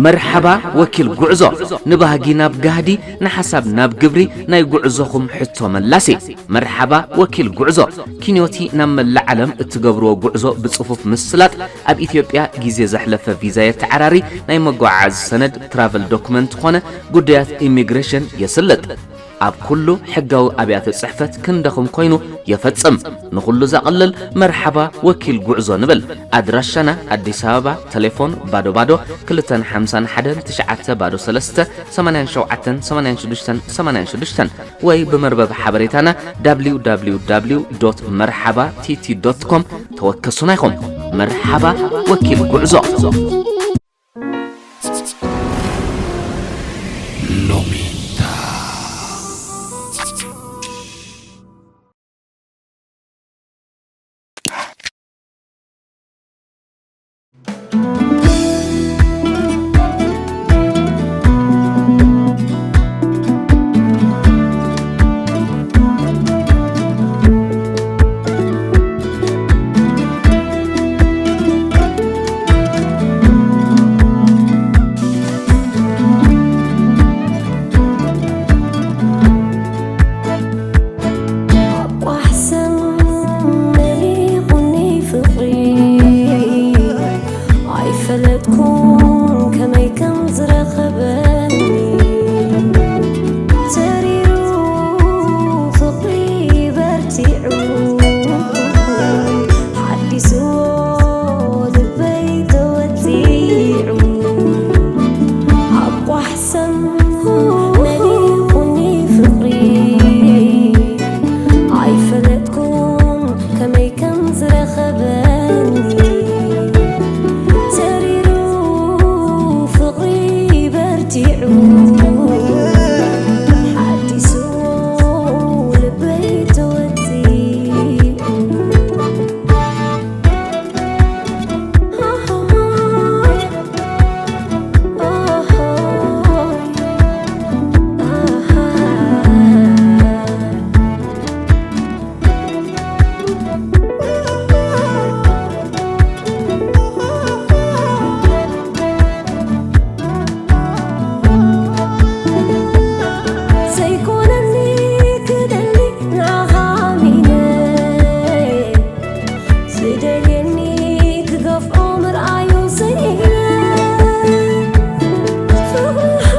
መርሓባ ወኪል ጉዕዞ፣ ንባህጊ ናብ ጋህዲ፣ ንሓሳብ ናብ ግብሪ፣ ናይ ጉዕዞኹም ሕቶ መላሲ። መርሓባ ወኪል ጉዕዞ፣ ኪንዮቲ ናብ መላእ ዓለም እትገብርዎ ጉዕዞ ብጽፉፍ ምስላጥ፣ ኣብ ኢትዮጵያ ግዜ ዘሕለፈ ቪዛ የተዓራሪ፣ ናይ መጓዓዓዚ ሰነድ ትራቨል ዶክመንት ኾነ ጉዳያት ኢሚግሬሽን የስልጥ። ኣብ ኩሉ ሕጋዊ ኣብያተ ጽሕፈት ክንደኹም ኮይኑ የፈጽም። ንኹሉ ዘቕልል መርሓባ ወኪል ጉዕዞ ንብል። ኣድራሻና ኣዲስ ኣበባ፣ ቴሌፎን ባዶ ባዶ ክልተን ሓምሳን ሓደን ትሽዓተ ባዶ ሰለስተ ሰማንያን ሸውዓተን ሰማንያን ሽዱሽተን ሰማንያን ሽዱሽተን ወይ ብመርበብ ሓበሬታና www መርሓባ ቲቲ ዶት ኮም ተወከሱና ኢኹም። መርሓባ ወኪል ጉዕዞ። ሎሚታ። ኣቋሕሰን መሊቑኒ ፍቕሪ፣ ኣይፈለጥኩን ከመይ ከም ዝረኸበኒ። ተሪሩ ፍቕሪ በርቲዑ፣ ሓዲስዎ ልበይ ተወጢዑ። ኣቋሕሰን መሊቑኒ ፍቕሪ፣ ኣይፈለጥኩን ከመይ ከም ዝረኸበኒ። ተሪሩ ፍቕሪ በርቲዑ፣ ሓዲሱ ልበይ ተወጢዑ። ዘይኮነኒ ክደሊ ንዓኻ ኣሚነ፣ ዝደልየኒ ክገፍዖ ምርኣዩ ስኢነ። ፍቕርኻ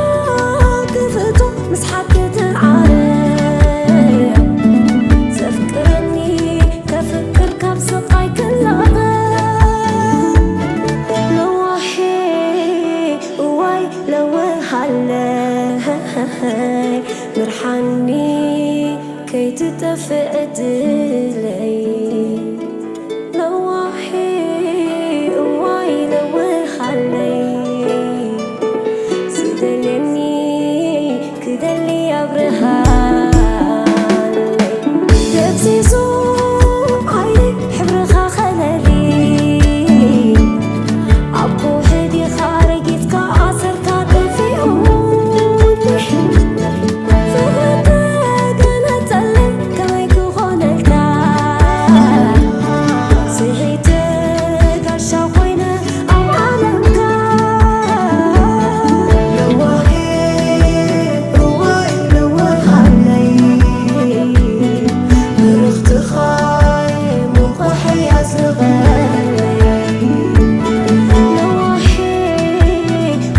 ክፍቶ ምስ ሓቂ ትዓረቕ፣ ዘፍቅረኒ ከፍቅር ካብ ስቓይ ክላቐቕ። ለዋሄ እዋይ ለውሃለይ፣ ምርሓኒ ከይትጠፍእ ዕድለይ። ለዋሄ እዋይ ለውሃለይ፣ ዝደልየኒ ክደሊ ኣብርሃለይ። ደብዚዙ ዓይነይ ሕብርኻ ከለሊ፣ ኣብ ከውሒ ዲኻ ረጊጽካ ኣሰርካ ጠፊኡኒ። ፍቕሪ ተገነጸለይ ከመይ ክኾነልካ? ስሒተ ጋሻ ኮይነ ኣብ ዓለምካ። ለዋሄ እዋይ ለውሃለይ፣ ብርኽትኻ ሙቐሐይ ኣስርቐለይ። ለዋሄ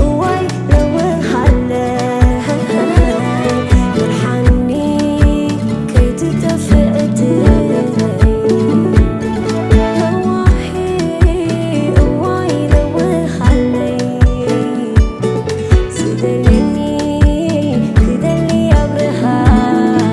እዋይ ለውሃለይ፣ ብርሃኒ ከይትጠፍእ ዕድለይ። ለዋሄ እዋይ ለውሃለይ፣ ዝደልየኒ ክደሊ ኣብርሃለይ።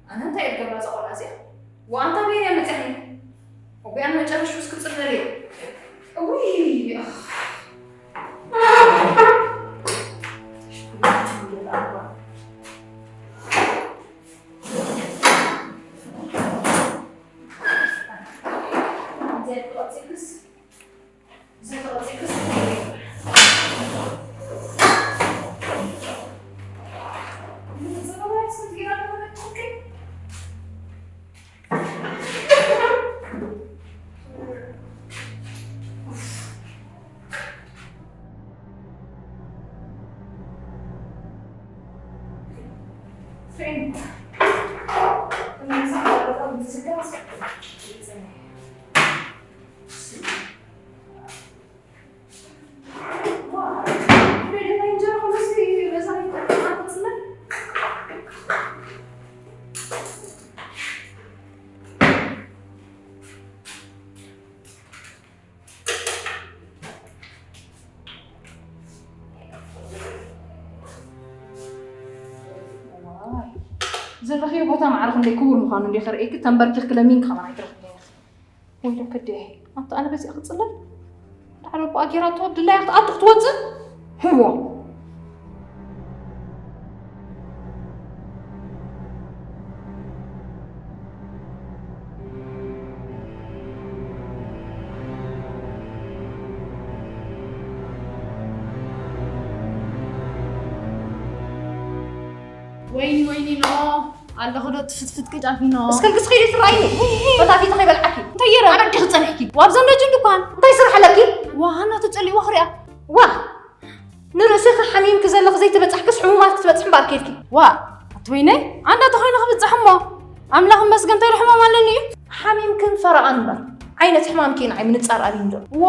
ኣነ እንታይ እየ ዝገብራ እዛ ቆልዓ እዚኣ? ወኣንታ በየን እያ መፅያኒ? እጉያን መጨረሽቱስ ክፅለል እዩ። እውይ፣ ኣኽ። ዘለኽዮ ቦታ ማዕረ ክንደይ ክቡር ምዃኑ እንደ ከርእየኪ ተንበርኪኽኪ ለሚንኪ ከማን ኣይትረኽብን ኢኺ። ወይለከ ዲያሄ፣ ኣንተ ኣነ በዚኣ ክጽለል? ዳዕሮ ኣቦኣ ጌራቶ ድላያ ክትኣቱ ክትወጽእ? ህዎ። ወይኒ ወይኒ ኖ ኣለኹ ዶ ትፍትፍት ቅጫፊ ኖ። እስከ ልግስ ኺዲ ትረኣይኒ። ፈታፊት ኸይበልዓኪ። እንታይ የረ? ኣበዲ ክጸንሕኪ። ዋብዛ ነጅን ድኳን። እንታይ ስራሕ ኣለኪ? ዋሃና ተጸሊዋ ክሪኣ። ዋ ንርእስኺ ሓሚምኪ ዘለኺ ዘይተበጻሕክስ ሕሙማት ክትበጽሒ እምበኣር ከይድኪ። ዋ ኣቲ ወይነይ ኣንዳ ተኾይኑ ክብጻሕ እሞ ኣምላኽ መስገን እንታይ ኢሉ ሕማም ኣለኒ እዩ። ሓሚምክን ፈረቓን እምበር ዓይነት ሕማምኪ ንዓይ ምንጻር ኣብይኒ ዘሎ። ዎ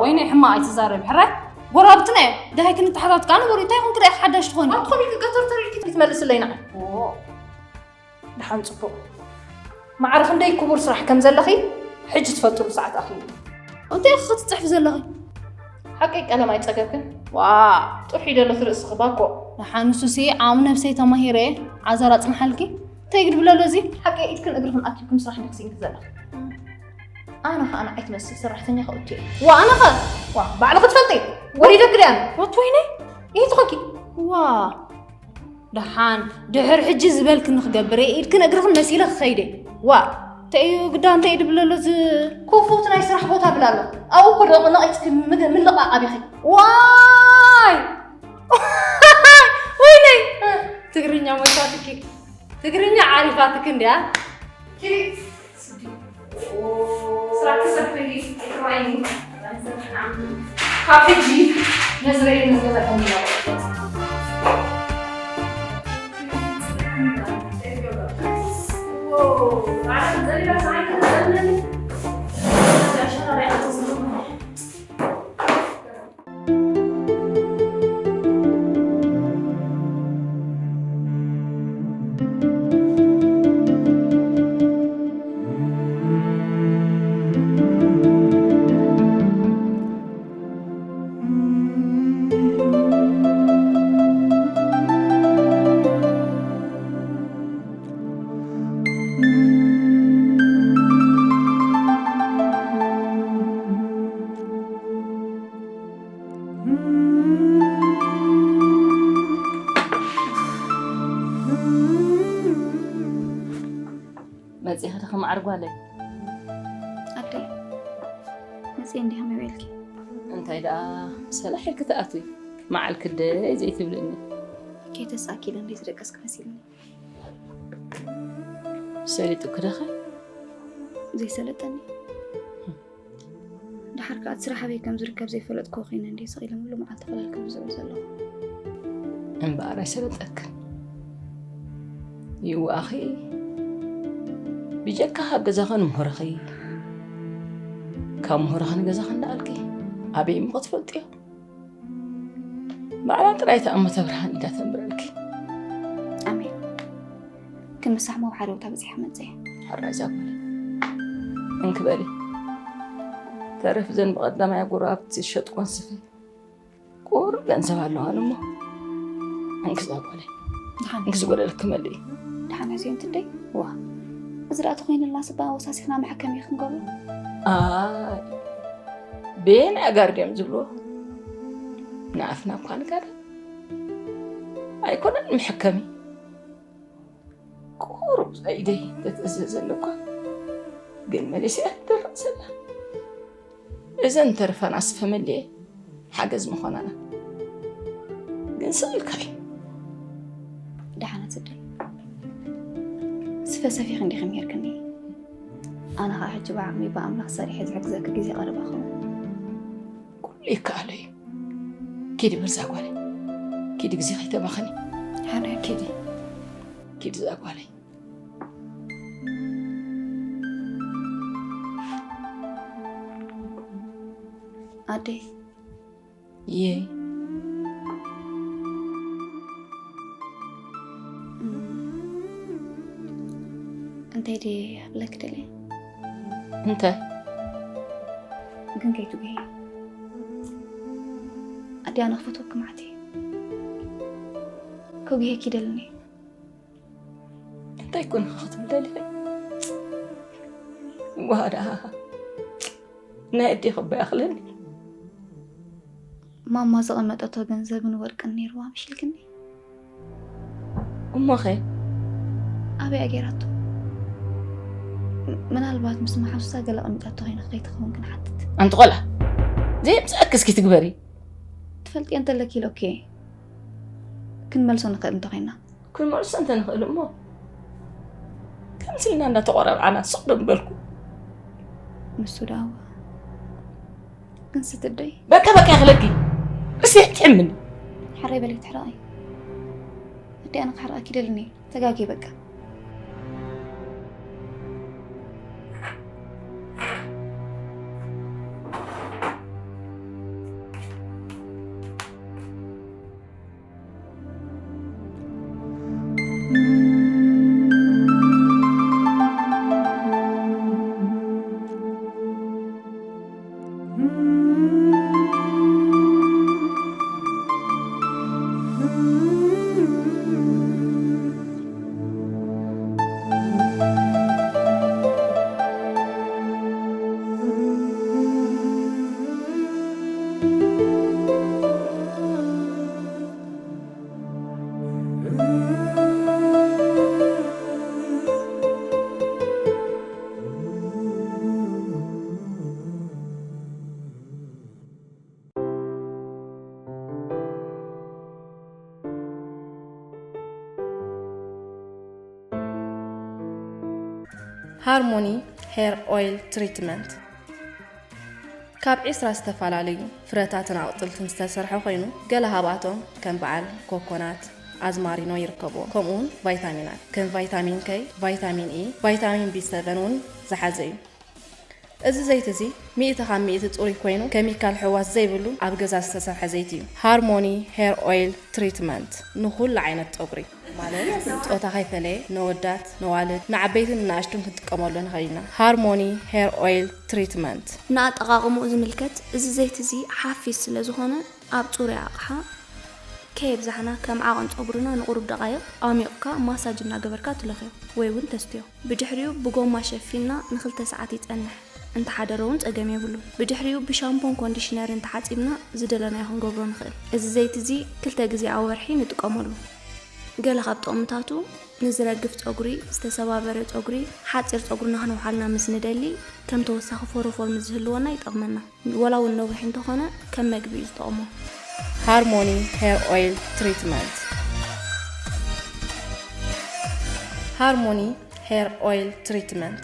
ወይነይ ሕማቕ ኣይትዛረቢ ሕራይ። ጎረባብትና እዮም ደሃይ ክንተሓታት ከኣ ንበሩ እንታይ ይኹን ክርእኽ ሓዳሽ ትኾኒ። ኣትኾኒ ክገተር ተሪልኪ ትመልስለይ ንዓይ። ዎ ደሓን ጽቡቕ። ማዕረ ክንደይ ክቡር ስራሕ ከም ዘለኺ ሕጂ ትፈልጥሉ ሰዓት ኣኺሉ። እንታይ ኢኺ ክትጽሕፊ ዘለኺ? ሓቀይ ቀለም ኣይጸገብክን? ዋ ጥርሑ ይደሎ እቲ ርእስኺ ባኮ። ደሓን ንሱሲ ዓቕሚ ነብሰይ ተማሂረ ዓዘር ኣጽንሓልኪ። እንታይ ግድ ብለሎ እዚ? ሓቀይ ኢድክን እግርኽን ኣኪብክን ስራሕ እንዲኺ ስኢንኪ ዘለኺ። ኣነ ኸኣ ንዓይ ትመስል ሰራሕተኛ ከእቱ እየ። ዋ ኣነ ኸ? ዋ ባዕልኺ ትፈልጢ። ወሪደኪ ድያ? ወት ወይነይ? ይትኾኪ። ዋ ደሓን ድሕር ሕጂ ዝበልክኒ ክገብር እየ ኢድክን እግርኽን መሲለ ክኸይደ። ዋ ተእዩ ግዳ እንተ ኢድ ብለሎ ዝ ክፉት ናይ ስራሕ ቦታ ብላ ኣሎ። ኣብኡ እኮ ደቕ ነቒጽኪ ምግ- ምልቓቕ ኣቢኺ። ዋይ ወይነይ ትግርኛ ሞይታትኪ ትግርኛ ዓሪፋትኪ እንድያ። ስራሕ ክሰርሕ እዩ፣ ኣይትረኣይኒ። ካብ ሕጂ ነዚ ርእየ ነዚ ገዛ ከም ዝነበረ። መጺኺ ዲኺ መዓር ጓለይ? ኣደይ፣ መጺኤ እንዲየ ከመይ ውዒልኪ? እንታይ ደኣ ሰላሕ ኢልኪ ትኣትዊ? መዓልኪ ደይ ዘይትብልኒ? ከይተሳእኪ ኢለ እንድየ ዝደቀስኩ መሲልኒ። ሰሊጡኪ ደኸ? ዘይሰለጠኒ። ደሓር ከኣ እቲ ስራሕ ኣበይ ከም ዝርከብ ዘይፈለጥክዎ ኮይነ እንድየ ስቕ ኢለ ሙሉእ መዓልቲ ፈላልኩም ዝውዕል ዘለኹ። እምበኣር ኣይሰለጠክን። ይዋኣኺ ብጀካ ካብ ገዛኺ ንምህሮኺ፣ ካብ ምህሮኺ ንገዛኺ እንዳኣልኪ ኣበይ እሞ ክትፈልጥዮ? ባዕላ ጥራይ እታ እሞ ተብርሃን ኢዳ ተንብረልኪ። ኣሜን። ክንምሳሕ መውሓሪ ቦታ በጺሐ መጸ። ሕራይ እዛ ጓለይ። እንክበሊ። ተረፍ ዘን ብቐዳማይ ጎረባብቲ ዝሸጥኮን ስፈ። ቁሩብ ገንዘብ ኣለዋን እሞ። እንክዛ ጓለይ። ደሓን እንክዚ ጎደልክ መልኢ። ደሓን ሕዚ እንትደይ? ዋ። እዚ ደኣ ተኾይንልና ስባ ወሳሲኽና መሐከሚ ክንገብሮ? ኣይ። ቤን ኣጋር ድዮም ዝብልዎ? ንኣፍና እኳ ንጋር። ኣይኮነን መሐከሚ። ቁሩብ ኢደይ ተትእዘዘኒ እኳ ግን መሊሰ እያ ትደርቕ ዘላ። እዘን ተርፈን ኣስፈ መሊኤ ሓገዝ ምኾናና ግን ስቕ ኢልካ እዩ። ደሓን ኣትስደይ። ስፈ ሰፊኺ እንዲኺ ሜርክኒ። ኣነ ኸዓ ሕጂ ብዓቕሚ ብኣምላኽ ሰሪሐ ዝሕግዘኪ ግዜ ቀረባ ኸውን። ኩሉ ይከኣሎ እዩ። ኪዲ በርዛ ጓለይ። ኪዲ ግዜ ከይተባኽኒ። ሓነ ኪዲ። ኪዲ እዛ ጓለይ። ኣደይ። የይ። እንታይ ደይ ኣብለክ ደለ? እንታይ? ግን ከይትጉሂ። ኣደይ ኣነ ክፈትወኪ መዓት እየ። ከጉህየኪ ይደልን እየ። እንታይ ኮን ክትብል ደሊኺ? ዋዳ ናይ ኣዴ ክባ ያኽለኒ። ማማ ዘቐመጠቶ ገንዘብን ወርቅን ነይርዋ ምሽልክኒ። እሞኸ? ኣበይ ኣገይራቶ? ምናልባት ምስ መሓሱሳ ገለ ኣቐሚጣቶ ኮይና ከይትኸውን ክንሓትት። ኣንቲ ቆልዓ፣ ዘየምፅኣኪ እስኪ ትግበሪ። ትፈልጥዮ እንተለኪ ኢሎኪ እየ። ክንመልሶ ንኽእል እንተኾይና። ክንመልሶ እንተንኽእል እሞ ከምዚ ኢልና እንዳተቆራርዓና ስቕ ዶ ምበልኩ። ንሱ ደኣ እዋ ግን ስትደይ በቃ በቃ ይኽለኪ። እስቲ ትሕምኒ። ሕራይ በለይ ትሕረቐይ። ኣደይ ኣነ ክሕርቐኪ ይደልን እየ። ተጋጊ በቃ። ሃርሞኒ ሄር ኦይል ትሪትመንት ካብ ዒስራ ዝተፈላለዩ ፍረታትን ኣቑፅልትን ዝተሰርሐ ኮይኑ፣ ገለ ካብኣቶም ከም በዓል ኮኮናት፣ ኣዝማሪኖ ይርከብዎም። ከምኡ እውን ቫይታሚናት ከም ቫይታሚን ከይ፣ ቫይታሚን ኢ፣ ቫይታሚን ቢ ሰቨን እውን ዝሓዘ እዩ። እዚ ዘይቲ እዚ ሚእቲ ካብ ሚእቲ ፅሩይ ኮይኑ፣ ኬሚካል ሕዋስ ዘይብሉ ኣብ ገዛ ዝተሰርሐ ዘይቲ እዩ። ሃርሞኒ ሄር ኦይል ትሪትመንት ንኹሉ ዓይነት ፀጉሪ ማለት ፆታ ከይፈለየ ነወዳት፣ ነዋልድ፣ ንዓበይትን ንናእሽቱን ክንጥቀመሉ ንኽእል ኢና። ሃርሞኒ ሄር ኦይል ትሪትመንት። ንኣጠቓቕምኡ ዝምልከት፣ እዚ ዘይቲ እዚ ሓፊስ ስለ ዝኾነ፣ ኣብ ጽሩይ ኣቕሓ ከየብዛሕና ከም ዓቐን ጸጉርና ንቑሩብ ደቓይቕ ኣሚቑካ ማሳጅ እናገበርካ ትለኽዮ ወይ እውን ተስትዮ። ብድሕሪኡ ብጎማ ሸፊንና ንኽልተ ሰዓት ይጸንሕ። እንተሓደረ እውን ጸገም የብሉን። ብድሕሪኡ ብሻምፖን ኮንዲሽነርን ተሓጺብና ዝደለናዮ ክንገብሮ ንኽእል። እዚ ዘይቲ እዚ ክልተ ግዜ ኣብ ወርሒ ንጥቀመሉ። ገለ ካብ ጥቕምታቱ ንዝረግፍ ጸጉሪ፣ ዝተሰባበረ ጸጉሪ፣ ሓጺር ጸጉርና ክነውሓልና ምስ ንደሊ ከም ተወሳኺ ፎሮፎር ምስ ዝህልወና ይጠቕመና። ወላ እውን ነዊሕ እንተኾነ ከም መግቢ እዩ ዝጠቕሞ። ሃርሞኒ ሄር ኦይል ትሪትመንት። ሃርሞኒ ሄር ኦይል ትሪትመንት።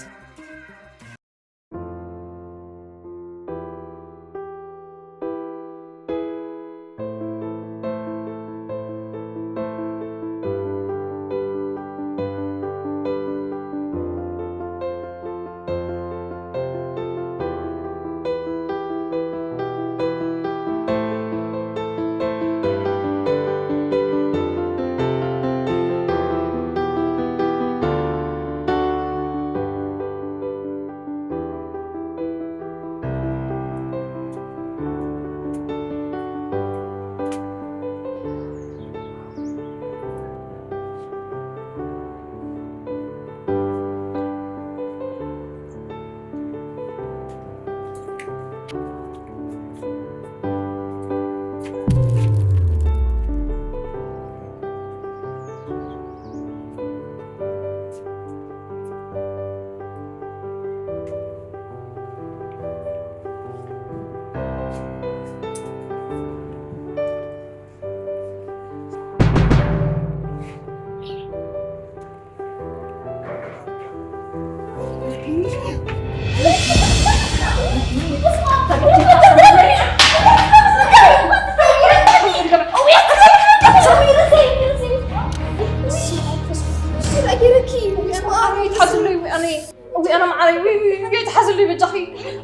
እውይ፣ ኣነ መዓረይ፣ ውይ፣ ውይ፣ ውይ፣ ኣይትሓዝለይ በጃኺ።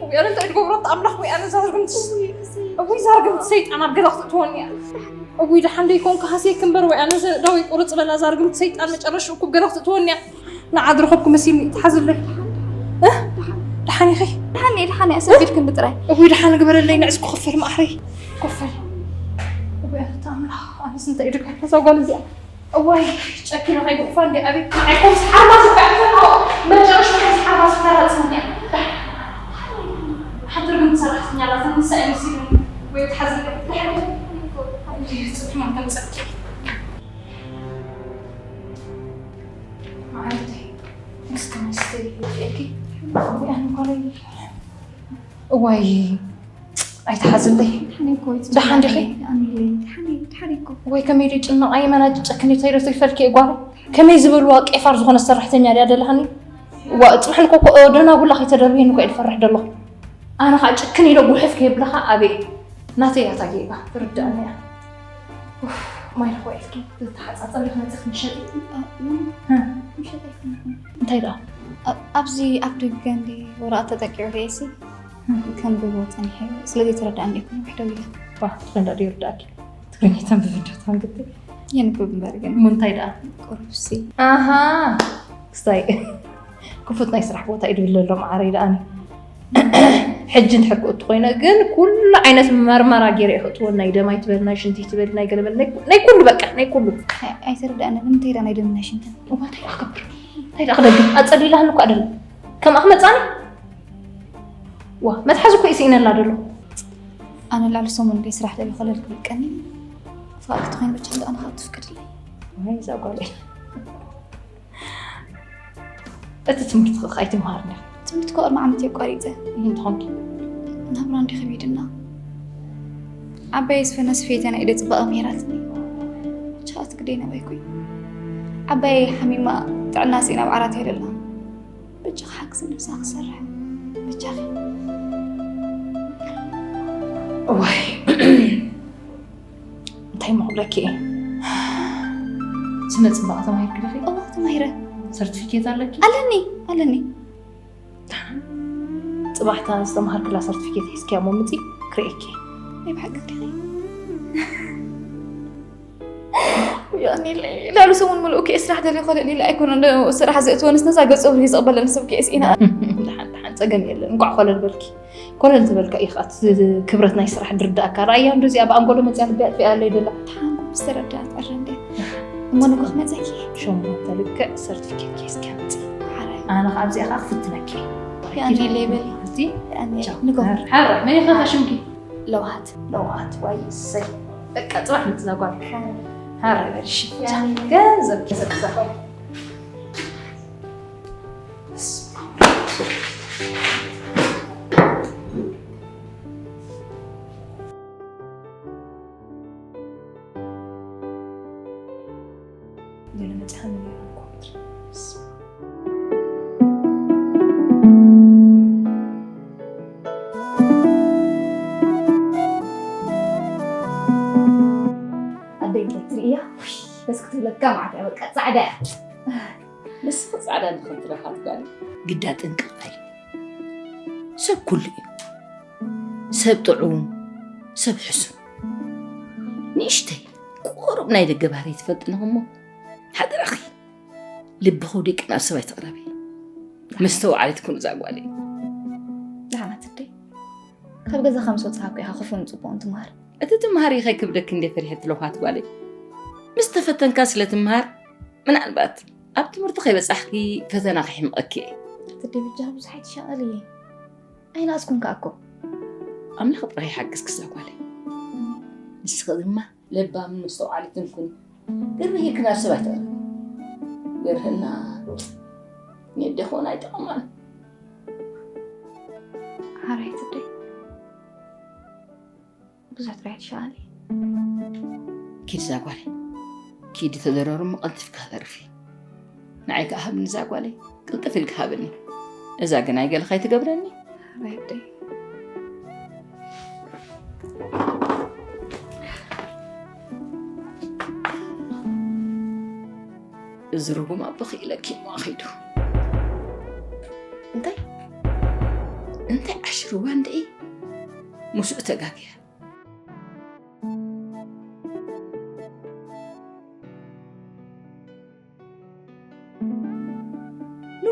ውይ፣ ኣነ እንታይ ትገብሮ ኣምላኽ፣ ውይ፣ ኣነ እዛ ርግምቲ። እውይ፣ ዛርግምቲ ሰይጣን ኣብ ገዛ ክትእትወኒ እያ። እውይ፣ ደሓን ደይኮንኩ ሃስየኪ እምበር፣ ወይ ኣነ ዘእዳወይ ቁርፅ በላ። ዛርግምቲ ሰይጣን መጨረሽኡ እኩብ ገዛ ክትእትወኒ እያ። ንዓዲ ረኸብኩ መሲልኒ፣ ትሓዝለይ። እ? ደሓን ኢኺ? ደሓን እየ፣ ደሓን እየ። ኣሰቢድክኒ ጥራይ። እውይ፣ ደሓን ግበረለይ፣ ንዕስ ክኸፈል ማዕረይ። ክኸፈል። እውይ፣ ኣንታ ኣምላኽ፣ ኣነስ እንታይ እዩ ድግበር ነዛ ጓል እዚኣ? እዋይ፣ ጨኪነ ከይግድፋ እንዲ ኣቤት። ንዓይ ከምዚ ሓርማዝ እኳ እንተለዎ፣ መጨረሽታ ከምዚ ሓርማዝ እተራጽም እያ። ሓንቲ ርግምቲ ሰራሕተኛ ኣላትኒ፣ ንሳ እየ መሲሉኒ። ወይ ትሓዝለይ። ድሕሪ ጽሑፍ መን ከምጸኪ? መዓልቲ፣ እስከ መስተይ ይውፅኤኪ። ወይ ኣነ ጓለይ። እዋይ፣ ኣይትሓዝለይ። ደሓን ዲኺ? ኣሚለይ፣ ደሓን እየ፣ ደሓን እየ እኮ። ወይ ከመይ ድጭነቕ፣ ኣየመና ጨክኒ ተይረቶ ይፈልኪ እየ ጓል። ከመይ ዝበልዋ ቄፋር ዝኾነ ሰራሕተኛ ድያ ደለሃኒ? ዋ፣ ጽብሕን ኮኮ ደናጉላ ከይተደርብየኒ እኮ እየ ዝፈርሕ ደለኹ። ኣነ ኸዓ ጭክን ኢለ ጉሕፍ ከየብለኻ ኣበየ። ናተይ እያ እታ ጌጋ፣ ትርድኣኒ እያ። ኡፍ፣ ማይ ልኾ ኢልኪ፣ ተተሓጻጸቢ ክመጽእ ክንሸጥ። እ፣ እ። ምሸት ኣይኮንኩን። እንታይ ደኣ? ኣ-፣ ኣብዚ ኣብ ደገ እንዲ ወረቐት ተጠቂዑ ርእየሲ፣ እ። ከንብቦ ጸኒሐ፣ ስለ ዘይተረድኣኒ እኮ ነዊሕ ደው ኢለ። ዋ፣ ትግርኛ ዶ ይርድኣኪ? ትግርኛ ተንብቢ እንዶ ታንግቲ? የንብብ እምበር ግን። እሞ እንታይ ደኣ? ቁሩብሲ። ኣሃ፣ ክስታይ ክፉት ናይ ስራሕ ቦታ እዩ ድብል ኣሎ መዓረይ ደኣኒ። ሕጂ እንድሕር ክእቱ ኮይነ ግን ኩሉ ዓይነት መርመራ ገይረ እየ ክእትዎ። ናይ ደም ኣይትበል፣ ናይ ሽንቲ ኣይትበል፣ ናይ ገለ በል፣ ናይ ኩ-፣ ናይ ኩሉ በቃ፣ ናይ ኩሉ። ኣይ-፣ ኣይተረድኣንን። ንምንታይ ደኣ ናይ ደም ናይ ሽንትን? እዋ እንታይ ደኣ ክገብር? እንታይ ደኣ ክደግም? ኣጸሊላህኒ እኮ ኣይደለም። ከምኣ ክመጻኒ? ዋ፣ መትሓዚ እኮ እዩ ስኢነላ ደሎ። ኣነ ላዕሊ ሰሙን ደይ ስራሕ ደሊ ከለል ክብልቀኒ። ኣፍቃሪ ክትኮይን ብቻ ደኣ ንኻብ ትፍቅድለይ። ወይ እዛ ጓል እያ። እቲ ትምህርቲ ከ ኣይትምሃርን ኢኺ? ትምህርቲ ከ ቅድሚ ዓመት እየ ኣቋሪፀ። እንታይ ኾንኪ? ናብራ እንዲ ከቢድና። ዓባየይ ዝፈነስ ፌተ ናይ ኢደ ፅባቐ ምሂራትኒ። ብቻ እቲ ግደይ ናባይ ኮይኑ። ዓባየይ ሓሚማ ጥዕና ስኢና ኣብ ዓራት እያ ደላ። በጃኺ ሓግዝኒ ብዛ ክሰርሕ። በጃኺ። እዋይ። እንታይ እሞ ክብለኪ እየ? ስነ ጽባቐ ተማሂርኪ ዲኺ? እወ፣ ተማሂረ። ሰርቲፊኬት ኣለኪ? ኣለኒ፣ ኣለኒ። ጽባሕ እታ ዝተምሃርክላ ሰርቲፊኬት ሒዝኪያ እሞ ምጺ ክርእየኪ። ናይ ብሓቂ ዲኺ? ያኔ ላሉ ሰሙን ሙሉእ ክየ ስራሕ ደልየ ኮለል ኢለ ኣይኮነ እንዶ ስራሕ ዘእትወንስ ነዛ ገጸ ብርሂ ዝቕበለኒ ሰብ ክየ ስኢና። ደሓን፣ ደሓን፣ ጸገም የለን። እንቋዕ ኮለል በልኪ። ኮለል ተበልካ እዩ ኸኣ እቲ ክብረት ናይ ስራሕ ድርዳእካ። ረኣያ እንዶ እዚኣ ብኣንጎሎ መጽያ ልቢ ኣጥፊኣለይ ደላ። ደሓን ምስ ተረዳእት ኣረ እንደ እሞ ንጎ ክመጸኪ። ሸሞንተ ልክዕ ሰርቲፊኬት ኬስኪ ኣምጺ። ሓራይ። ኣነ ኸኣ ኣብዚኣ ኸኣ ክፍትነኪ። ያኔ ሌበል። እቲ ያኔ ቻው። ንጎ። ሓራይ፣ መን ኢኻ ሽምኪ? ለውሃት። ለውሃት፣ ዋይ፣ እሰይ። በቃ፣ ጽባሕ ምጽዛ ጓል። ሓራይ በል፣ እሺ። ያኔ ገንዘብ፣ ገንዘብ፣ ገንዘብ። ገለ መጽሓን ነይሩ እኮ። ኣደይ እንታይ ትርእያ? ውይ፣ ደስ ክትብለካ ማለት እያ፣ በቃ ጻዕዳ እያ። ንስኺ ጻዕዳ ንኽትረኻ ትባል። ግዳ ጥንቅቕ በሊ። ሰብ ኩሉ እዩ። ሰብ ጥዑም፣ ሰብ ሕሱም። ንእሽተይ፣ ቁሩብ ናይ ደገ ባህሪ ትፈልጥኒ እሞ፣ ሓደራኺ፣ ልብኺ ውዲቂ ናብ ሰብ ኣይትቕረቢ። መስተውዓሊት ኩን እዛ ጓለይ። ደሓናት ኣደይ፣ ካብ ገዛኻ ምስ ወጻኻ እኮ ኢኻ ክፉእን ጽቡቕን ትምሃር። እቲ ትምሃር እዩ ከይክብደኪ እንዴ ፈሪሐ ትለውሃት ጓለይ። ምስ ተፈተንካ ስለ ትምሃር፣ ምናልባት ኣብ ትምህርቲ ከይበጻሕኪ ፈተና ከይሕምቐኪ እየ። ኣቲ ኣደይ በጃኺ ብዙሕ ኣይትሻቐሊ። ኣይነኣስኩን ከኣ እኮ። ኣምላኽ ጥራይ ይሓግዝኪ እዛ ጓለይ። ንስኺ ድማ ለባምን መስተውዓሊትን ኩኒ። ግርህ ኢልኪ ናብ ሰብ ኣይትቕረቢ። ግርህና ንየደ ክኾን ኣይጠቕማን። ሓራይ ኣቲ ኣደይ። ብዙሕ ጥራይ ትሸኣሊ። ኪድ እዛ ጓለይ። ኪዲ ተደረሩ እሞ ቀልጢፍኪ ክተርፊ። ንዓይ ከኣ ሃብኒ እዛ ጓለይ። ቅልጥፍ ኢልኪ ሃብኒ። እዛ ግን ኣይገለ ከይትገብረኒ። ሓራይ ኣደይ። እዚ ርጉም ኣቦኺ ኢለኪ እሞ ኺዱ። እንታይ? እንታይ ዓሽርዋ እንድዒ? ምስኡ ተጋግያ።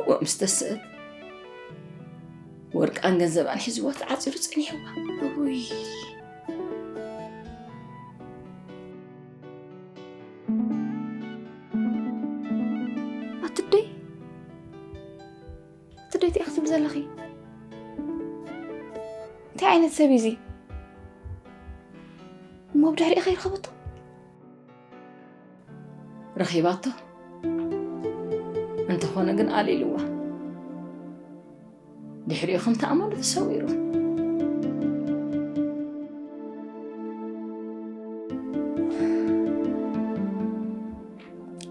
ወ ምስ ተስእብ ወርቃን ገንዘባን ሒዝዋ ተዓጺሩ ጸኒሕዋ። እውይ። ኣትደይ ኣትደይ እንታይ ክትብል ዘለኺ? እንታይ ዓይነት ሰብ እዩ እዚ? እሞ ብድሕሪኡ ከይረኸበቶ? ረኺባቶ። እንተኾነ ግን ኣልኢልዋ። ድሕሪኡ ከም ተኣመሉ ተሰዊሩ።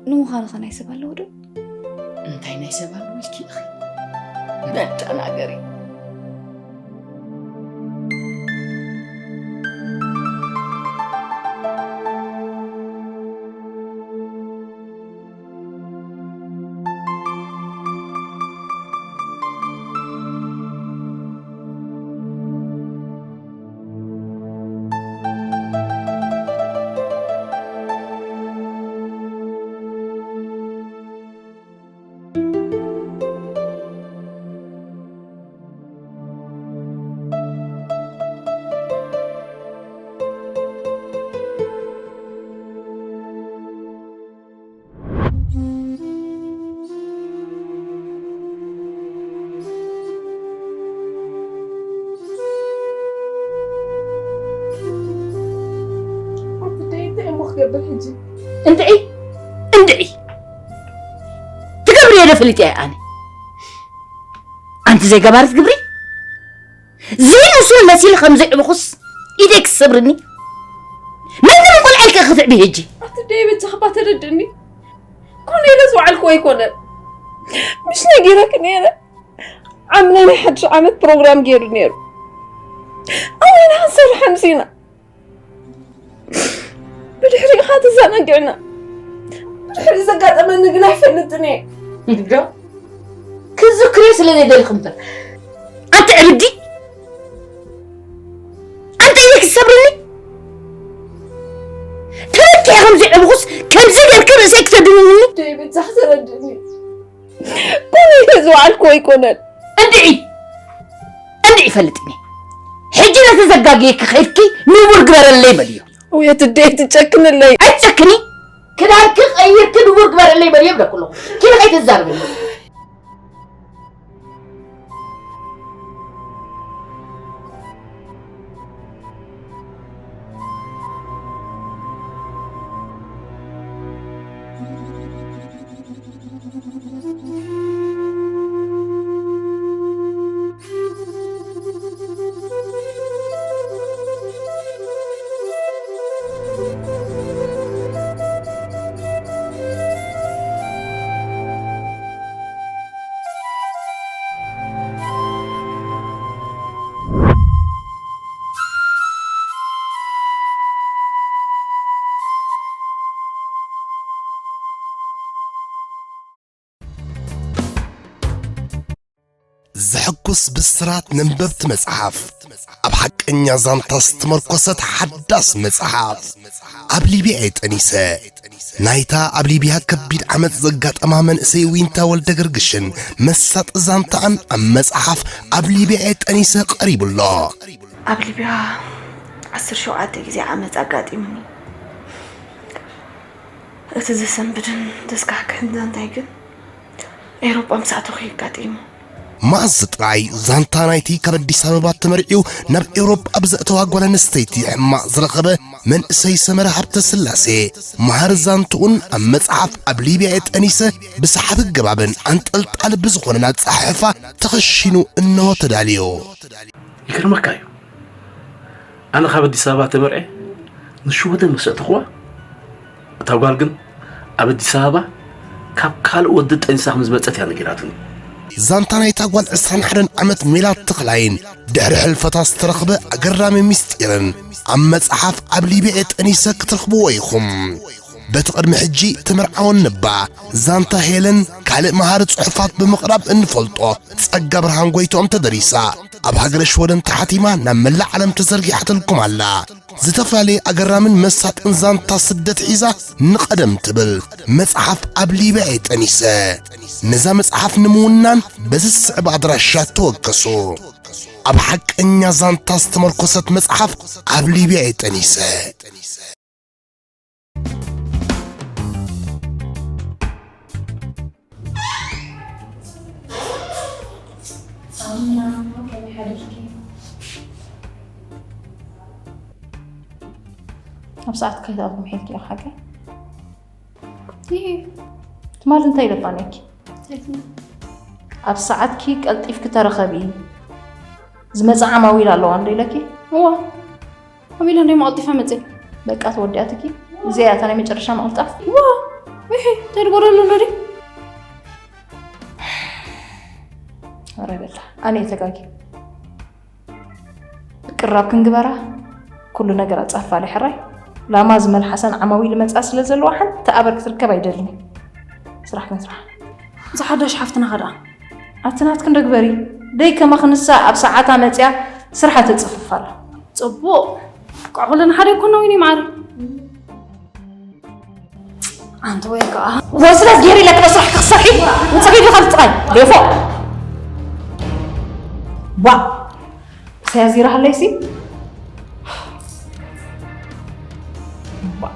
ንምዃኑ ኸ ናይ ሰብ ኣለዎ ዶ? እንታይ ናይ ሰብ ኣለዎ ኢልኪ ኢኺ? መደናገሪ። ኣትደይ እንታይ እሞ ክገብር ሕጂ? እንድዒ እንድዒ ትገብርዮ ዶ ፈሊጠ እየ ኣነ። ኣንቲ ዘይገባርት ግብሪ ዝይ ንሱን መሲል ከም ዘዕብኹስ ኢደይ ክሰብርኒ። መን ከም ቆልዓ ኢልካ ክትዕቢ ሕጂ? ኣትደይ በጃኻ እባ ተረድእኒ። ኮነ ኢለ ዝወዓልኩ ኣይኮነን። ምሽ ነጊረክ ነይረ። ዓምና ናይ ሓድሽ ዓመት ፕሮግራም ገይሩ ነይሩ። ኣውና ክንሰርሕ ኣምሲና። ብድሕሪኡ ኸኣ ተዘናጊዕና። ብድሕሪኡ ዘጋጠመኒ ግን ኣይፈልጥን እየ። እንዶ ክዝክርዮ ስለ ዘይደልኹ እምበር። ኣቲ ዕብዲ! ኣንተ ኢልክ ሰብርኒ? ተበኪዐ ከምዚ ዕብኹስ ከምዚ ጌርክ ርእሰይ ክተድንንኒ? ደይ በጃኽ ተረድእኒ። ኮነ ኢለ ዝወዓልኩ ኣይኮነን። እንድዒ! እንድዒ ይፈልጥኒ። ሕጂ ነቲ ዘጋግየኪ ከይድኪ ንቡር ግበረለይ በልዮ። ውየት ደይ ትጨክንለይ። ኣይትጨክኒ። ክዳንኪ ቀይርኪ ንቡር ግበረለይ በልዮ ብለኩ ኣለኹ። ኪዲ ከይትዛረብኒ። ዘሐጉስ ብስራት ነንበብቲ መጽሓፍ፣ ኣብ ሓቀኛ ዛንታ ዝተመርኮሰት ሓዳስ መጽሓፍ፣ ኣብ ሊብያ እየ ጠኒሰ። ናይታ ኣብ ሊብያ ከቢድ ዓመጽ ዘጋጠማ መንእሰይ ዊንታ ወልደ ገርግሽን መሳጢ ዛንታኣን ኣብ መጽሓፍ ኣብ ሊብያ እየ ጠኒሰ ቀሪቡ ኣሎ። ኣብ ሊብያ ዓሰርተ ሸውዓተ ግዜ ዓመጽ ኣጋጢሙኒ። እቲ ዘሰንብድን ዘስካሕክሕን ዛንታይ ግን ኤውሮጳ ምስ ኣተኹ እዩ ኣጋጢሙ። መኣዝ ጥራይ ዛንታ ናይቲ ካብ ኣዲስ ኣበባ ተመርዕዩ ናብ ኤውሮጳ ብዘእተዋ ጓል ኣንስተይቲ ሕማቕ ዝረኸበ መንእሰይ ሰመረ ሃብተስላሴ መሃሪ ዛንትኡን ኣብ መጽሓፍ ኣብ ሊብያ እየ ጠኒሰ ብሰሓቢ ኣገባብን ኣንጠልጣሊ ብዝኾነን ኣጸሓሕፋ ተኸሺኑ እንሆ ተዳልዩ። ይገርመካ እዩ። ኣነ ካብ ኣዲስ ኣበባ ተመርዔ ንሽወደን ምስ ኣእተኽዋ፣ እታ ጓል ግን ኣብ ኣዲስ ኣበባ ካብ ካልእ ወዲ ጠኒሳ ከም ዝመጸት እያ ነጊራትኒ። ዛንታ ናይታ ጓል ዕስራን ሓደን ዓመት ሜላት ተኽላይን ድሕሪ ሕልፈታ ዝተረኽበ ኣገራሚ ምስጢርን ኣብ መጽሓፍ ኣብ ሊብያ እየ ጠኒሰ ክትረኽብዎ ኢኹም። በቲ ቅድሚ ሕጂ ትምርዓወኒ እባ ዛንታ ሄለን ካልእ መሃሪ ጽሑፋት ብምቕራብ እንፈልጦ ጸጋ ብርሃን ጎይትኦም ተደሪሳ፣ ኣብ ሃገረ ሽወደን ተሓቲማ ናብ መላእ ዓለም ተዘርጊሓትልኩም ኣላ። ዝተፈላለየ ኣገራምን መሳጥን ዛንታ ስደት ሒዛ ንቐደም ትብል መጽሓፍ ኣብ ሊብያ እየ ጠኒሰ። ነዛ መጽሓፍ ንምውናን በዚ ዝስዕብ ኣድራሻ ተወከሱ። ኣብ ሓቀኛ ዛንታ ዝተመርኮሰት መጽሓፍ ኣብ ሊብያ እየ ጠኒሰ። ኣብ ሰዓት ከይትኣትዊ ምሒልኪ ኢኺ ሓቀይ? ይሄ ትማሊ እንታይ ኢለ ፋንየኪ? ኣብ ሰዓትኪ ቀልጢፍኪ ተረኸቢ፣ ዝመጻ ዓማዊል ኣለዋ እንዶ ኢለኪ? እዋ፣ ኣቢለ እንደ መቐልጢፋ መጽእ። በቃ ተወዲኣትኪ። እዚኣ እያ እታ ናይ መጨረሻ ምቕልጣፍ። ዋ፣ ውሒ፣ እንታይ ድጎደሎ ኣሎ ድዩ? ኧረ በላ፣ ኣነ እየ ተጋጊ። ቅራብ ክንግበራ፣ ኩሉ ነገር ኣጻፋለ ሕራይ። ላማ ዝመልሓሰን ዓማዊል መጻ ስለ ዘለዋ ሓንቲ ኣበር ክትርከብ ኣይደልን። ስራሕ ክንስራሕ። እዛ ሓዳሽ ሓፍትና ኸ ደኣ? ኣቲ ናትክን ዶ ግበሪ። ደይ ከማኽንሳ ኣብ ሰዓታ መጽያ ስርሓ ተጽፍፍ ኣላ። ጽቡቕ። ቋዕ ኩለን ሓደ ይኮና ወይኒ ማዕረ። ኣንቲ ወይ ከኣ። ወስረት ገይሪ ለክበ ስራሕ ክትሰርሒ ውጽኺ ኢልካ ትጥቃይ። ዴፎ። ዋ። ሰያዚራ ሃለይሲ። ዋ።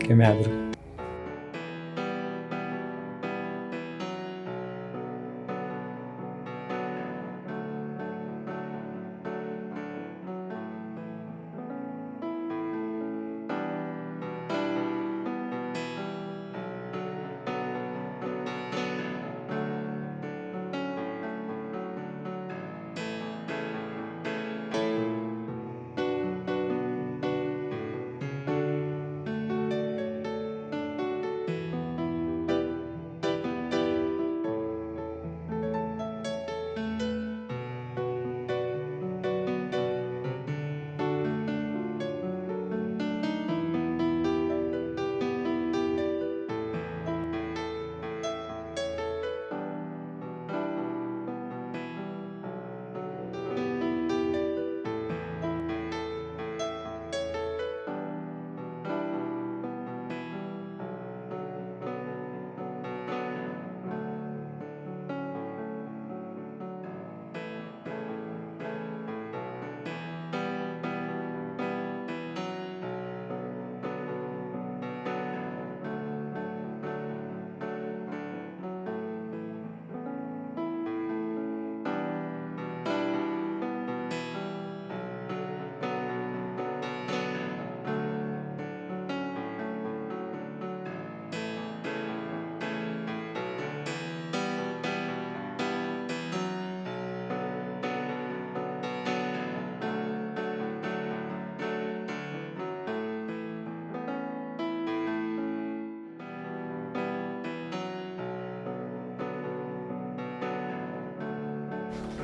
ከመይ ሓድሩ?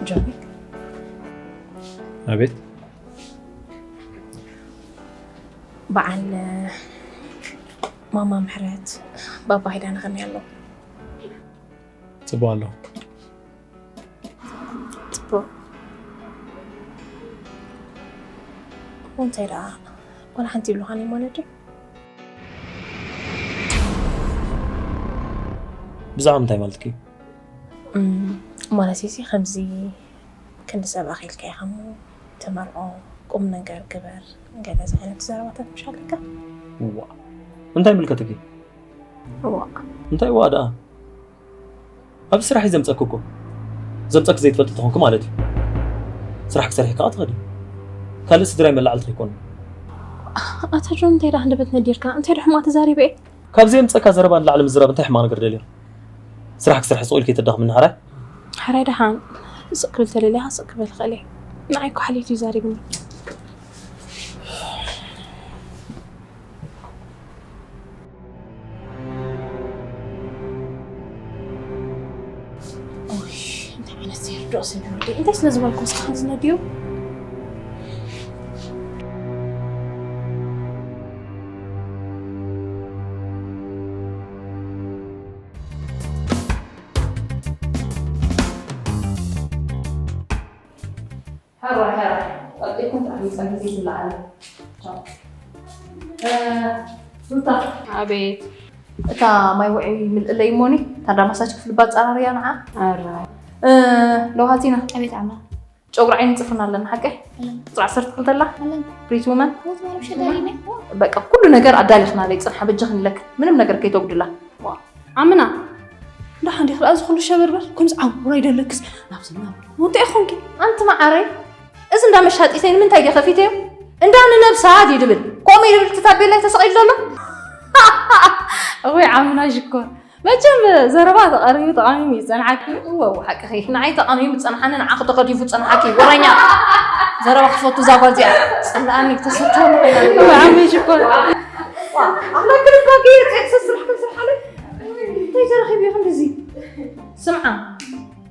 ጆቢ። ኣቤት። በዓል ማማ ምሕረት ባባ ሄዳ ንኸመይ ኣለዉ? ጽቡቕ ኣለዉ። ጽቡቕ። እሞ እንታይ ደኣ ዋላ ሓንቲ ይብሉኻን እዮም ማለት ድዩ? ብዛዕባ ምንታይ ማለትኪ? እም፣ ማለት እዚ ከምዚ ክንዲ ሰብ ኣኺልካ ኢኻ እሞ ተመርዖ፣ ቁም ነገር ግበር፣ ገለ እዚ ዓይነት ዘረባታት ምሽ ኣለካ? እዋ፣ እንታይ ይምልከተኪ? እዋ። እንታይ እዋ ደኣ? ኣብዚ ስራሕ እዩ ዘምጸኪ እኮ። ዘምጸኪ ዘይትፈልጢ ተኾንኪ ማለት እዩ። ስራሕ ክሰርሒ ከኣ ትኸዲ። ካልእ ስድራይ መላዕልቲ ኣይኮኑን። ኣታ ጆን፣ እንታይ ደኣ ሃንደበት ነዲርካ? እንታይ ደኣ ሕማቕ ተዛሪበ እየ? ካብ ዘየምጸካ ዘረባ ንላዕሊ ምዝራብ እንታይ ሕማቕ ነገር ደልዩ? ስራሕ ክሰርሒ ስቕ ኢልኪ ተዳኽምኒ ሓራይ? ሓራይ ደሓን ስቕ ክብል ተደሊኻ ስቕ ክብል ክእል እየ። ንዓይ እኮ ሓልየት እዩ ዛሪብኒ። ኦይ፣ እንታይ ዓይነት ዘይርድኦ ሰብ እዩ ወደይ? እንታይ ስለ ዝበልኩ ስኻ ዝነድዩ? ሕራይ፣ ሕራይ። ቀልጢፍኩም ተዓሚጸ ግዜ ዝለዓለ። ቻው። እ፣ ሩታ። ኣቤት። እታ ማይ ውዒ ምልእለይ እሞኒ፣ እታ እንዳ ማሳጅ ክፍሊ ባጻራርያ ንዓ። ሕራይ። እ፣ ለውሃቲና። ኣቤት ዓማ። ጨጉሪ ዓይኒ ጽፍርና ኣለና፣ ሓቀይ? ኣለና። ቁጽሪ ዓሰርተ ክልተ ኣላ? ኣለና። ፕሪቲ ውመን? ወት ማረብ ሸጋሪነ። በቃ፣ ኩሉ ነገር ኣዳሊኽናለይ፣ ጽንሓ በጃኽን ኢለክ፣ ምንም ነገር ከይተጉድላ። ዋ፣ ዓምና፣ ደሓን ዲኺ ደኣ እዚ ኩሉ ሸበርበር? ከምዚ ዓውራ ይደለክስ፣ ናብዚ ናብ ወንተ ኢኹምኪ? ኣንቲ መዓረይ፣ እዚ እንዳ መሻጢተይ ንምንታይ ድየ ከፊተዮ? እንዳ ንነብሳ ድዩ ድብል? ከምኡ እዩ ድብል እቲ ታቤላ ተሰቒሉ ዘሎ? እወይ ዓምና ሽኮር፣ መቸም ዘረባ ተቐሪቡ ተቓሚሙ እዩ ዝጸንሓኪ። እወ፣ እወ፣ ሓቅኺ። ንዓይ ተቓሚሙ ዝጸንሓኒ ንዓኺ ተኸቲፉ ዝጸንሓኪ። ወረኛ። ዘረባ ክፈቱ እዛ ጓል እዚኣ። ጽላኣኒ ክተሰትወኒ ኮይና። እወ ዓመይ ሽኮር። ዋ፣ ኣምላክ ልባ ገይር፣ ጸይቅ ሰስራሕ ክንስርሓለይ። እንታይ ተረኺቡ እዩ ክንድዚ? ስምዓ፣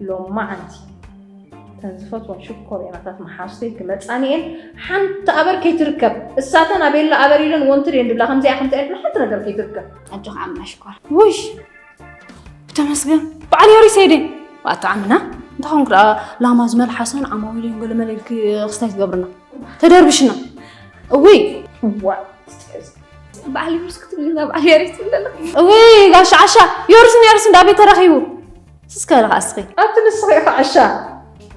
ሎማዓንቲ እተን ዝፈትወን ሽኮር የናታት መሓዙተይ ክመጻኒ እየን። ሓንቲ ኣበር ከይትርከብ። እሳተን ኣቤላ ኣበር ኢለን ወንትድ እየን ድብላ፣ ከምዚኣ ከምዚኣ እየን ድብላ፣ ሓንቲ ነገር ከይትርከብ። ኣጆኺ ዓምና ሽኮር። ውሽ! ብተመስገን። በዓል ዮሪስ ሄደ። ኣታ ዓምና፣ እንታይ ኾንክ ደኣ ላማ ዝመልሓሰን ዓማዊል እየን ገለ መለ ኢልኪ ክስታይ ትገብርና? ተደርብሽና። እውይ! ዋ! በዓል ዮሪስ ክትብሊ፣ በዓል ዮሪስ ትብሊ ኣለኺ? እውይ፣ ጋሽ ዓሻ፣ ዮሪስ ነይሩስ እንዳ ቤት ተረኺቡ። ስስከ ለኻ እስኺ። ኣብቲ ንስኺ ኢኺ ዓሻ።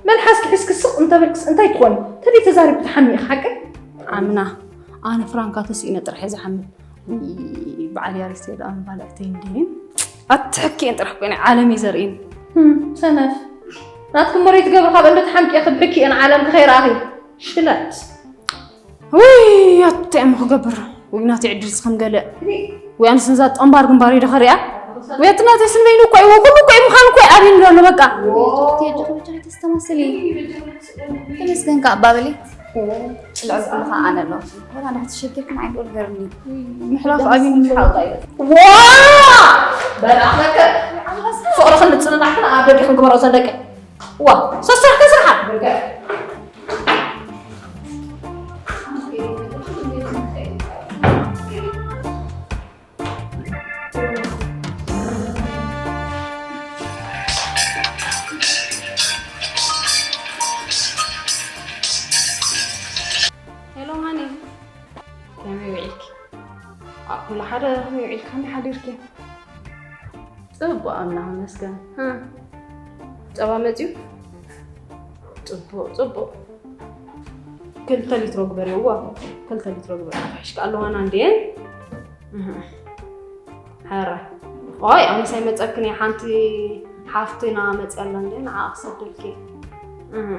መልሓስኪ ሒዝኪ ስቕ እንተበልክስ እንታይ ትኾኒ? ተደይ ተዛሪብኪ ትሓሚ ኢኺ ሓቀይ? ዓምና፣ ኣነ ፍራንካ ተስኢነ ጥራሕ እየ ዝሓምም። ውይ፣ በዓል ያሪስ ደኣ ምባልዕተይ እንድየ። ኣትሕኪኤን ጥራሕ ኮይነ ዓለም እዩ ዘርእየኒ። ህም፣ ሰነፍ። ናትኪ እሞ ደይ ትገብሪ ካብ እንዶ ተሓምቂኤ ክብሕኪኤን ዓለምኪ ከይረኣኺ። ሽለት። ውይ፣ ኣታ እሞ ክገብር። ውይ፣ ናተይ ዕድልስ ከም ገለ። ውይ፣ ኣነስ ነዛ ጠምባር ግንባረይ ዶ ከሪኣ? ውይ፣ ኣቲ ናተይ ስንበይኑ እኮ እዩ፣ ኩሉ እኮ እዩ ምዃኑ እኮ እዩ ኣብዩኒ ዘሎ፣ በቃ። ቴዲ፣ ከበጃኺ ተስተማስሊ። ተመስገን ከኣ ኣባበሊ። ልዕሊ ኩሉ ከኣ ኣነ ኣለኹ። ወላ እንዳ ተሸጊርኩም ዓይንዶ ንገርኒ። ምሕላፍ ኣብዩኒ ዘሎ። ዋ! በላኸከ። ፍቕርኽን ምጽንናዕክን ኣብ ደገ ክንግበሮ ዘለቀ። ዋ፣ ሰስራሕ ከስርሓ። ሄሎ ሃኒ፣ ከመይ ውዒልኪ? ኣ፣ ኩሉ ሓደ ከመይ ውዒልኪ? ከመይ ሓዲርኪ? ጽቡቕ ኣምላኽ ይመስገን። ሃ፣ ጸባ መጽዩ? ጽቡቕ፣ ጽቡቕ። ክልተ ሊትሮ ግበርዮ፣ እዋ፣ ክልተ ሊትሮ ግበርዮ። ፍሕሽ ከኣ ኣለዋና እንድየን። እህ። ሕራይ። ኦይ፣ ኣነስ ኣይመጸክን እየ፣ ሓንቲ ሓፍትና መጽያ ኣላ እንድየ፣ ንዓኣ ክሰደልኪ እየ። እህ።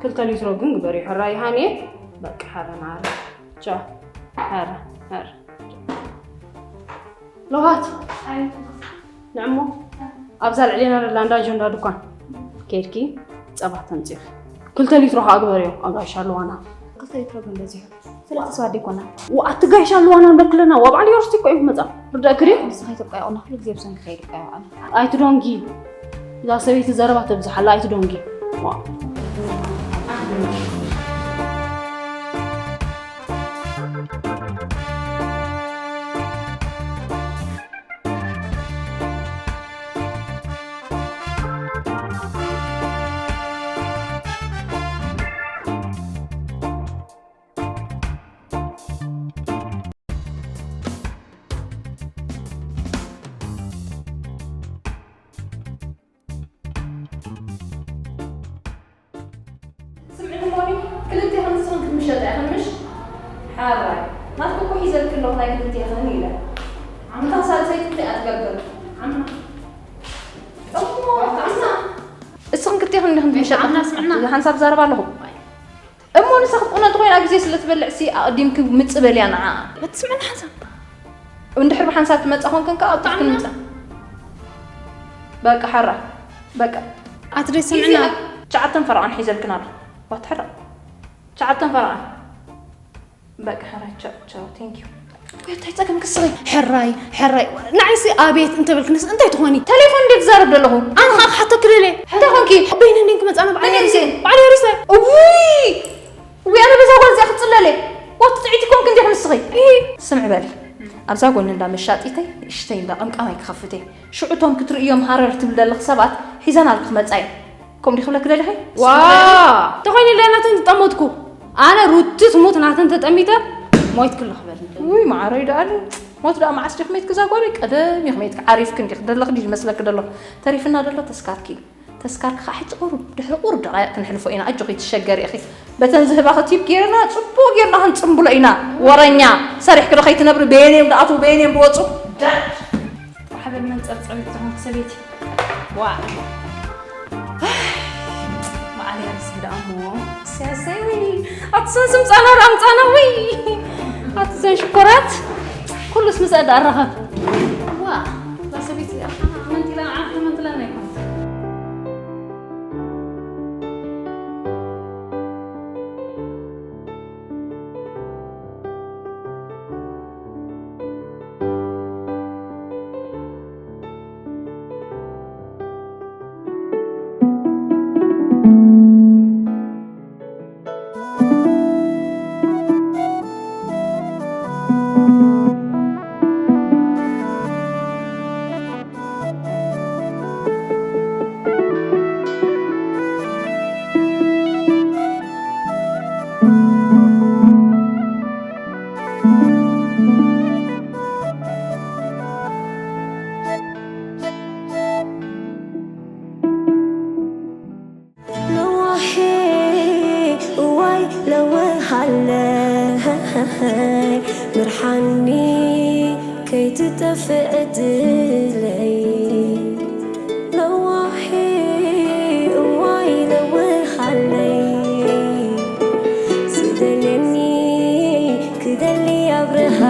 ክልተ ሊትሮ ግን ግበርዮ፣ ሕራይ ሃንየ። በቃ፣ ሕራይ ማዕረ። ቻው። ሕራይ፣ ሕራይ። ለውሃት። ኣይ። ንዕሞ ኣብዛ ልዕሌና ዘላ እንዳ ኣጀንዳ ድኳን ከይድኪ ጸባ ተምጽእኺ። ክልተ ሊትሮ ከኣ ግበርዮ ኣጋይሽ ኣለዋና። ክልተ ሊትሮ ግን በዚሑ። ሰለስተ ሰባት ደይኮና። ወኣቲ ጋይሽ ኣለዋና እንዶ ክለና፣ ዋ በዓል ዮርስቲ እኮ እዩ ክመጻ። ርዳእኪ ድዩ? ንስኺ ኢትዮጵያ ይቑና፣ ኩሉ ግዜ ብሰንኪ ከይድ እኮ ይውዓል። ኣይትዶንጊ። እዛ ሰበይቲ ዘረባ ተብዝሓላ ኣይትዶንጊ። ዋ። ስምዒ እሞኒ፣ ክልቴኽን ንስኽን ክትምሸጣ ኢኽን ምሽ? ሓራይ፣ ናትኪ እኮ ሒዘልኪ ኣለኹ ናይ ክልቴኽን ኢለ። ዓመታ ሳልሰይቲ እንታይ እያ ትገብር? ዓምና። እሞ፣ ዓምና። እስኽን ክልቴኽን እንዲኽን ትምሸጣ? ዓምና፣ ስምዕና። ሓንሳብ ዛረባ ኣለኹ። እሞ ንሳ ክትቁነ እንተኾይና ግዜ ስለ ትበልዕ ሲ ኣቐዲምኪ ምጽእ በልያ ንዓ። ኣትስምዕና ሓንሳብ። እንድሕር ብሓንሳብ ትመጻ ኾንክን ከኣ ኣብቲ ዓምና። ክንምጻ። በቃ ሓራ። በቃ። ኣትደይ ስምዕና። ትሽዓተን ፈረቓን ሒዘልክን ኣሎ። ዋት ሕራይ። ትሽዓተን ፈረቓን። በቃ ሕራይ፣ ቻው፣ ቻው፣ ቴንክ ዩ። ወይ እንታይ ጸገም ክስሪ? ሕራይ፣ ሕራይ። ንዓይሲ ኣቤት እንተበልክንስ እንታይ ትኾኒ? ቴሌፎን እንዴ ትዛረብ ዘለኹ? ኣነ ኸኣ ክሓተኪ ደልየ። እንታይ ኾንኪ? በይነ እንዴን ክመጻና በዓል መን ሪሰ? ሪሰ? በዓል ሪሰ። እውይ! እውይ፣ ኣነ በዛ ጓል እዚኣ ክጽለለ። ዋት ጥዕይቲ ኮንክ እንዲኹ ንስኺ። እሂ። ስምዒ በሊ። ኣብዛ ጎኒ እንዳ መሻጢተይ ንእሽተይ እንዳ ቀምቃማይ ክኸፍት እየ። ሽዑ እቶም ክትርእዮም ሃረር ትብል ዘለኺ ሰባት ሒዘናልኪ ክመጻ እየን። ከምኡ ዲኺ ክብለኪ ደሊኺ? ዋ! ተኾይኑ ኢለ ናተን ዝጠመትኩ። ኣነ ሩቲ ትሙት ናተን ተጠሚተ ሞይት ክሎ ክበል። ውይ፣ መዓረይ ደኣለ። ሞት ደኣ መዓስ ዲኺ ሜትኪ እዛ ጓለይ? ቀደም ኢኺ ሜትኪ። ዓሪፍኪ እንዲኺ ደለኺ ድዩ ዝመስለኪ ደሎ? ተሪፍና ደሎ ተስካርኪ። ተስካርኪ ኸዓ ሕጂ ቁሩብ፣ ድሕሪ ቁሩብ ደቓይቕ ክንሕልፎ ኢና። ኣጆኺ ትሸገሪ ኢኺ። በተን ዝህባኺ ቲፕ ጌርና፣ ጽቡቕ ጌርና ክንጽምብሎ ኢና። ወረኛ። ሰሪሕኪ ዶ ከይትነብሪ? በየነዮም ደኣትዉ፣ በየነዮም ድወጹ? ዳድ! ሓበል መንጸብጸቢት ዝኾንኪ ሰበይቲ። ዋ። መዓል ያርስ ብደኣሞ። እሰይ፣ እሰይ፣ ውይ። ኣቲ ሰን ስምጻና ደኣ ምጻና፣ ውይ። ኣቲ ሰን ሽኮራት። ኩሉስ ምስ ኣዳ ኣራኸብ። ዋ። እዛ ሰበይቲ እዚኣ መንቲላ፣ ዓርኪ መንቲላ ናይ ኮነት። ለዋሄ እዋይ ለውሃለይ ምርሓኒ ከይትጠፍእ ዕድለይ። ለዋሄ እዋይ ለውሃለይ ዝደልየኒ ክደሊ ኣብርሃ